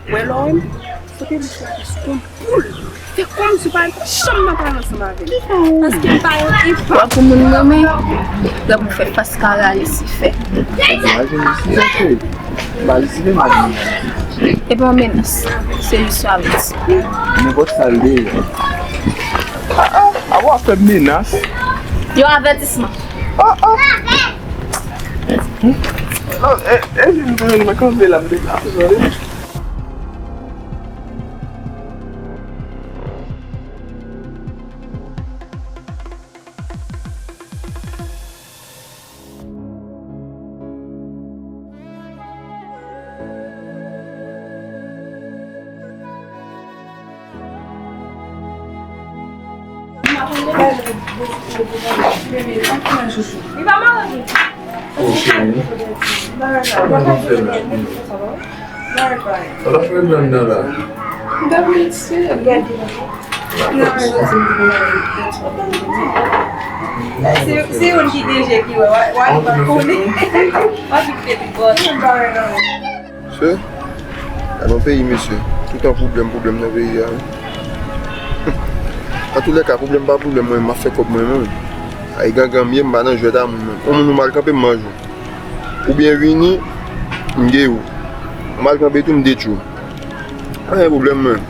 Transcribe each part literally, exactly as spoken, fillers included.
Wè lè w wè m, kote bouch la te sou kont poul. Se kòmsi w pa janm nan pale ansanm avè m. Paske m pa yon epa. Wè pou moun renmen, lè pou fè fas kara Lisifè. Imajine Lisifè, cheri. Ba Lisifè, imajine. E pa yon menas. Se jis yon avètisman. Nenpòt sa l ye. Ah, ah, a w ap fè m menas. Yon avètisman. Ah, ah. Non, e, e, vin, vin, mwen kanpe la, m te kanpe, tande. Li pa malad. Oh, cheri. Kòman w fè la? Sa pa fè nan nan la. Se, se youn ki gen je ki wè, wa, wa, li pa konnen. Wa ki te pi bò. Mesye, nan yon peyi, mesye, tout tan pwoblèm, pwoblèm nan peyi a, wi. Antoulèka, pwoblèm pa pwoblèm, mwen, m ap fè kòb mwen, mwen. Ay, gangan m ye, m pa nan jwèt a moun, non. Yon moun ou mal kanpe, m manje w. Oubyen vini, m geri w. Ou mal kanpe tou, m detwi w. Pa gen pwoblèm, mwen.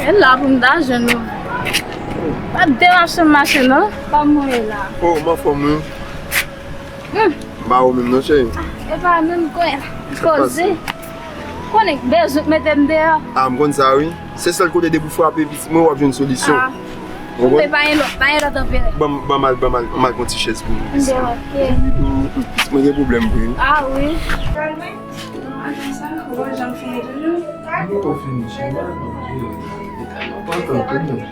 E la pou m ta jwenn ou. Pa demache m mache non, pa mwen la. Oh, m anfòm wi. Hmm. M pa ou menm non, cheri. Ah, e pa menm konnen. Koze. Konnen bezwen mete m deyò. Ah, m konn sa wi. Se sèl kote depi w frape pitit mwen, w ap jwenn solisyon. Ah. Ou konprann? Pa gen lòt, pa gen lòt anpere. Ban m, ban m al, ban m al, ban m al pran ti chèz pou ou. Deyò, ok. Pitit mwen gen pwoblèm vre wi. Ah wi. Ajan sa, ou wè jan m fini toujou? Mwen poko fini, cheri, mwen pa konn, cheri. Li tèlman pòtan pou mwen.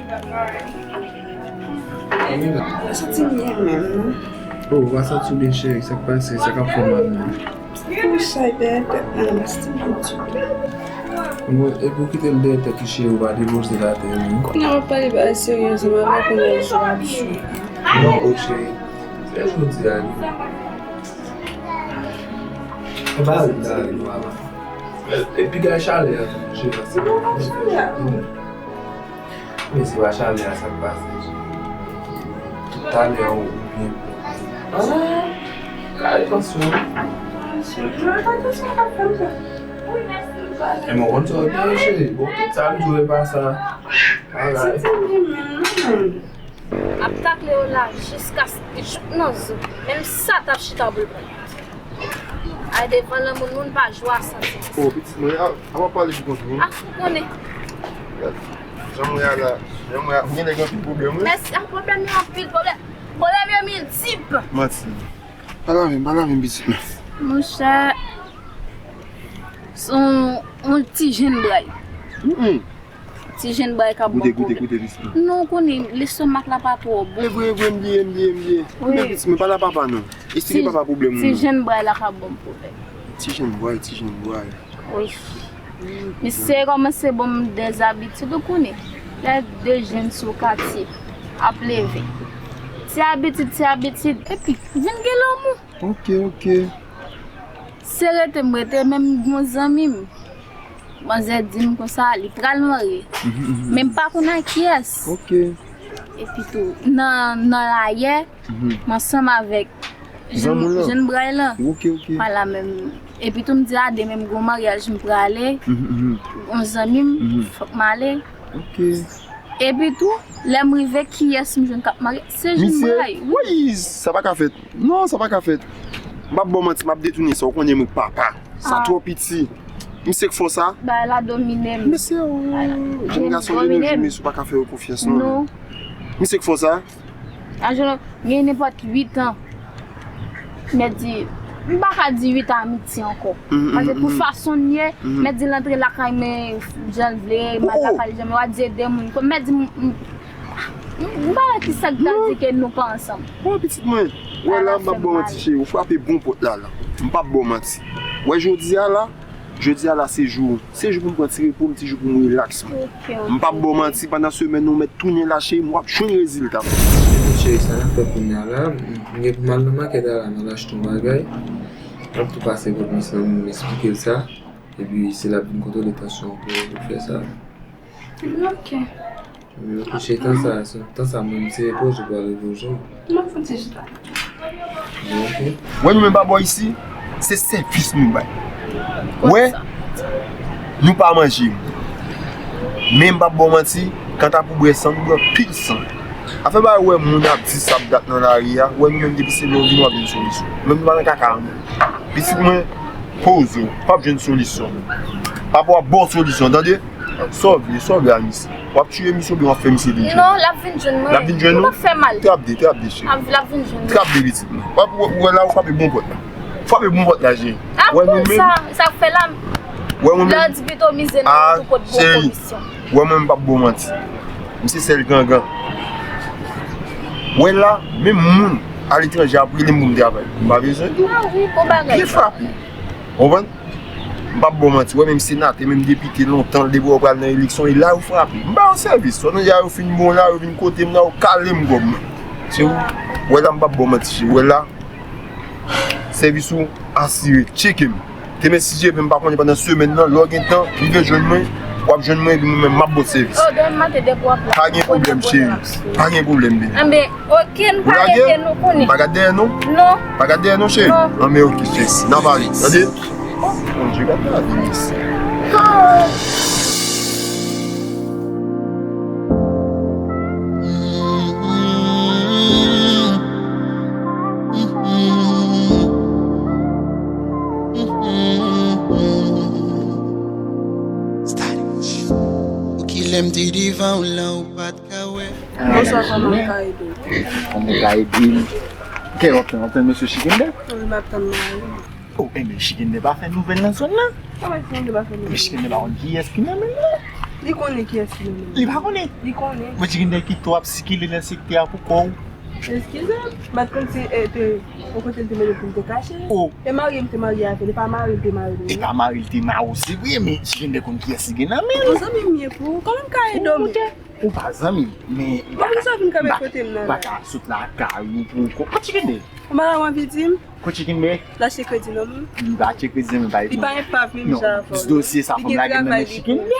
Mwen santi m byen menm, non. Oh, ou pa santi w byen, cheri? Sa k pase? Sa k ap fè w mal menm? Pou chay dèyè tèt mwen, m santi m byen tou. Mwen, epi w kite l dèyè tèt ou, cheri, ou pa depoze l atè, non? Kounye a w ap pale bagay serye ansanm avè w, kounye a w ap jwe. Non, oh, cheri. Se jodi a, li. Mwen pa vle m ta ri nou avan. Epi gade chalè a tou, monchè, paske men se pa chalè a sa k pase. Tout talè ou byen. Ah, gade tansyon. Tansyon, tansyon k ap fè m sa. E mwen konn sa w gen, cheri. Bon, tout sa m di w e pa sa. Alright. Ap takle yo la jiska s-, jouk nan zo. Menm sa t ap chita pou l pran. Ay devan lanmou moun pa jwe a santi. Oh, pitit mwen, a, a w ap pale pou kont ou. Ah, ou konnen. Jan mwen a la, jan mwen a, mwen gen anpil pwoblèm, wi. Mèsi, ah, pwoblèm yo anpil, pwoblèm. Pwoblèm yo miltip. Manti. Pa lave m, pa lave m, pitit mwen. Monchè, se yon, yon ti jenn bray. Mm, mm. Ti jenn bray k ap ban pwoblèm. Goute, goute, goute, pitit mwen. Non, ou konnen, lestomak la pa twò bon. E vre, e vre, m bliye, m bliye, m bliye. Wi. Men pitit mwen, pa la papa non. Esplike papa pwoblèm ou non. Ti jenn bray la k ap ban m pwoblèm. Ti jenn bray, ti jenn bray. Wi. Misye kòmanse ban m dèzabitid, ou konnen. Lè de jenn sou katye ap leve. Ti abitid, ti abitid. Epi, vin gen lanmou. Ok, ok. Se rete m rete, menm gon zanmi m. Manzè di m konsa, li pral marye. Mhm, mhm. Men m pa konn ak kiyès. Ok. Epi tou, nan, nan layè, mhm, m ansanm avèk jenn, zanmi w lan, jenn bray lan. Ok, ok. Pala menm. Epi tou, m di a demen m gon maryaj m prale. Mhm, mhm. Gon zanmi m, mhm, fòk m ale. Ok. Epi tou, lè m rive, kiyès m jwenn k ap marye? Se jenn bray. Misye, wi, sa pa ka fèt. Non, sa pa ka fèt. M p ap ba w manti, m ap detounen sa. Ou konnen mwen k papa. Sa twò piti. Misye k fè w sa? Bagay la domine m. Mesye, oh, jenn gason de nos jours, mesye, ou pa ka fè yo konfyans, non. Non. Misye k fè w sa? A, jan gen nenpòt uit an. Mèt di, m pa ka di uit an amitye ankò. Mhm, mhm. Paske pou fason n ye, mhm, mèt di l antre lakay mwen jan l vle, m al lakay li jan m vle, w a di ede moun. Mèt di, m, m, m pa wè ki sa k ta di ke nou pa ansanm. Oh, pitit mwen. Wè la, m p ap ba w manti, cheri. Ou frape bon pòt la, la. M p ap ba w manti. Wè jodi a la, Jodi a la se jou, se jou pou m pran ti repo m, ti jou pou m rilaks mwen. M p ap ba w manti, pandan semèn nan ou mèt tounen la cheri m, w ap jwenn rezilta. Cheri, sa n ap fè kounye a la, m gen pou m al nan makèt a la, m al achte yon bagay. M ap tou pase kot misye, m esplike l sa. Epi si l ap vin kontwole tansyon an pou, pou fè sa. Ebyen, oke. Ebyen, oke, cheri, tan sa, tan sa, mwen, m se repoze pou ale pou jwenn. M ap fè ti chita. Ebyen, oke. Wè nou menm pa bò isi, se sèvis nou bay. Wè, nou pa manje. Men m p ap ba w manti, kanta pou bwè san, nou bwè anpil san. Afè bagay wè moun ap di sa ap dat nan lari a, wè nou menm depi se lè w vini w ap jwenn solisyon. Menm nou pa nan kaka anmè. Pitit mwen, poze w, p ap jwenn solisyon. Papa w ap ba w solisyon, tande? Sa w vle, sa w vle a misye. W ap tiye misye oubyen w ap fè misye vin jwenn? Non, l ap vin jwenn mwen. L ap vin jwenn ou? Li p ap fè mal. Trap de, trap de, cheri. L ap, l ap vin jwenn mwen. Trap de, pitit mwen. W ap, w, w, wè la, w frape bon pòt la. Frape bon pòt la, cheri. Wè nou menm. Sa, sa fè la. Wè mwen menm. Lè w di pito mize nan tou kot gwo komisyon. Wè mwen, m p ap ba w manti. M se sèl gangan. Wè la, menm moun aletranje ap rele m pou m travay. M pa bezwen tou. Ah wi, bon bagay. Byen frape. Konprann? M p ap ba w manti, wè menm senatè, menm depite lontan, depi w pral nan eleksyon, e la yo frape. M ba yo sèvis. Sòtan ya yo fin bon la, yo vin kote m la, yo kale m kòb mwen. Se ou, wè la m p ap ba w manti, cheri. Wè la, sèvis ou asire. Tcheke m. Demen si Dye vle, m pa konnen pandan semèn nan, lè w gen tan, rive jwenn mwen, w ap jwenn mwen, epi mwen menm m ap ba w sèvis. Oh, demen maten depi w ap la. Pa gen pwoblèm, cheri. Pa gen pwoblèm, bebe. Anben, oke, n pa rete, nou konnen. M pa gad dèyè non. Non. Pa gad dèyè non, cheri. Non. Anben, oke, cheri. N ap ale. Tande? Oh, Bondye, gad lavi mesye. Pou kilè m te devan w la, ou pa t ka wè. Bonswa, kòman m ka ede w? Kòman w ka ede m? Kè w ap tann, w ap tann mesye Chikendè? Wi, m ap tann mari m. Oh, enben, Chikendè pa fè nouvèl nan zòn nan. Kòman Chikendè pa fè nouvèl? Men Chikendè pa konn kiyès ki nan men l, non. Li konnen kiyès ki nan men l. Li pa konnen? Li konnen. Bon, Chikendè kite w ap sikile nan sektè a pou kò w. Eskize m, m pa t konn se, e, te, yon kote l te mete pou m te kache. Oh. E marye m te marye avè l, e pa mari l te mari l, non. E pa mari l te mari w, se vre, men Chikendè konn kiyès ki gen nan men l. Bon, zanmi m ye pou ou, kòman m ka ede w menm? Ou pa zanmi m, men m pa ka, m pa ka sot lakay ou pou w ko-, kot Chikendè? Ou pa anvi di m? Kot Chikendè? L achte kredi nan men m. Li pa achte kredi nan men m, pa li pa enpav menm jan avè w. Dosye sa fò m lage nan men Chikendè.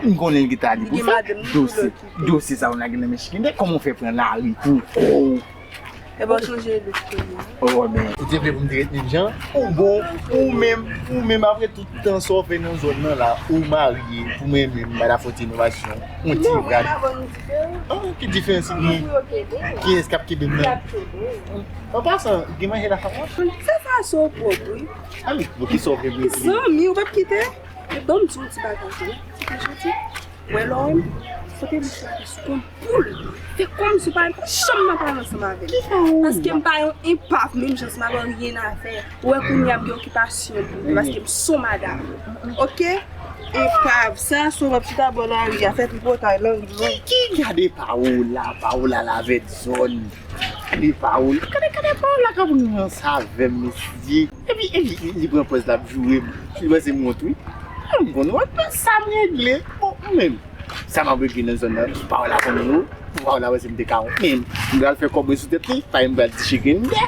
M konnen l gentan li pou fè. Dosye, dosye sa fò m lage nan men Chikendè. Kòman w fè pran lari pou kò w? Ebyen, w chonje lòt kote. Oh, men. Ou te vle pou m te ret menm jan? Ou bon, ou menm, ou menm apre tout tan sa w fè nan zòn nan la, ou marye, pou mwen menm, m pa ta fè w ti inovasyon. Yon ti rad. Ah, ki diferans ki gen? Kiyès k ap kenbe m nan? An pasan, gen manje la fanm? Se sa, se w pwòp, wi. Ah, wi, bon, kisa w vle mwen di? Zanmi, ou p ap kite? Ban m di w yon ti bagay, wi. Ti pi jodi. Wè lè w wè m, kote m sou la, sou kont poul. Fè kòmsi w pa janm nan pale ansanm avè m. Paske m pa yon enpav, menm jan si m avè w, ryen a fè. Ou wè kounye a m gen okipasyon pou m, paske m son madanm. Oke? Enpav, sa, sou w ap chita bò lari a, fè tripotay, lang long. Ki, ki gade Paola, Paola lavèt zòn. Gade Paola, gade, gade Paola k ap ranse avè m, mesye. Epi, epi, li pran pòz l ap joure m. Li panse m wont, wi. A, m konn wont, men sa m regle. Bon, mwen menm. Sa m ap regle nan zòn nan, pou Paola konnen yo. Pou Paola wè si m te ka wont. Men, m pral fè kòb mwen sou tèt li. Paske m pral di Chikendè.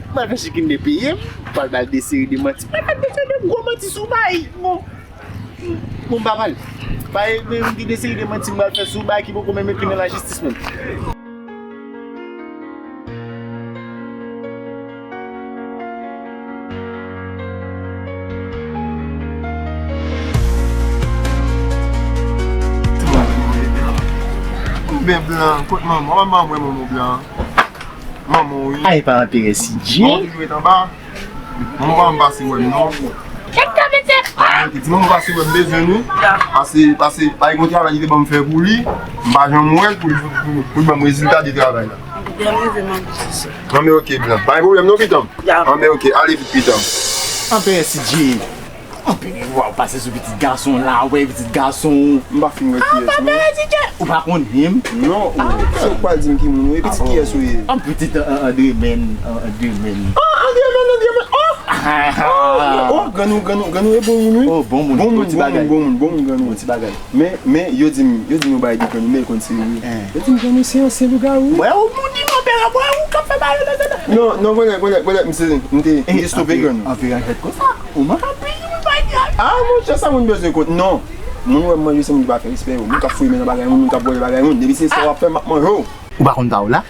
M pral fè Chikendè peye m. M pral ba l de seri de manti. M pral fè de seri de gwo manti sou bay. Bon. Bon, m pa pale. Paske, men, m gen de seri de manti m pral fè sou bay ki poko menm ekri nan lajistis menm. Ou byen blan, kot manman? Manman mwen, manman blan. Manman, wi. Ay, pa antere si Dye. Manman toujou ret anba. Manman pa m pase wè m non. Kèk ta mete. Di manman pase wè m bezwen nou. Pase, pase, pa gen yon travay li te ban m fè pou li. M pa janm wè l pou, pou, pou, pou l ban m rezilta de travay la. Byen rive, manman. Non, men oke, blan. Pa gen pwoblèm non, pitan. Non, men oke, ale vit, pitan. Anpè si Dye. Anpè, wa w pase sou pitit gason la, wè pitit gason. M pa fin wè kiyès, non. Anpè si Dye. Ou pa konnen m? Non, ou, se ou k pral di m ki moun ou ye, pitit kiyès ou ye? An pitit, an, an, Andremen, an, Andremen. Oh, Andremen, Andremen, oh! Oh, grann ou, grann ou, grann ou e bon moun, wi. Oh, bon moun, bon moun, bon moun, bon moun, bon moun, grann ou. Bon ti bagay. Men, men, yo di m, yo di m yon bagay de grann ou, men yo konn se wi. Yo di m grann ou se yon, se lougawou. Wè, ou moun di yon pè, wè, ou k ap fè bagay la, la, la. Non, non, vòlè, vòlè, vòlè, m se, m te, m te stope grann ou. Anpil anjèt konsa. Ou manke anpil, ou bay grann. Ah, monchè, sa moun bezwen kont. Non. Moun wè m manje, se moun ki pa fè respè yo. Moun k ap fouye men nan bagay moun, moun k ap vòlè bagay moun. Depi se sa w ap fè, m ap manje w. Ou pa konn pa w la?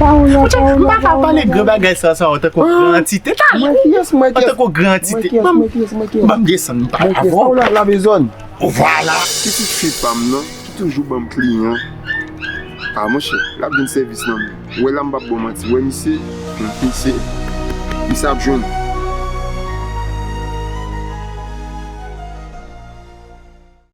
Pa w la, pa w la, m pa ka pale gran bagay sa, sa, ou tankou gran antite, talè. Mwen kiyès, mwen kiyès? Ou tankou gran antite. Mwen kiyès, mwen kiyès, mwen kiyès? Ban m desann, m pale avè w. Mwen kiyès? Pa w la, la bezòn. Vwala. Pitit fi pa m nan, ki toujou ban m kliyan. Ah, monchè, l ap jwenn sèvis nan men. Wè la, m p ap ba w manti. Wè, misye, misye, misye ap jwenn.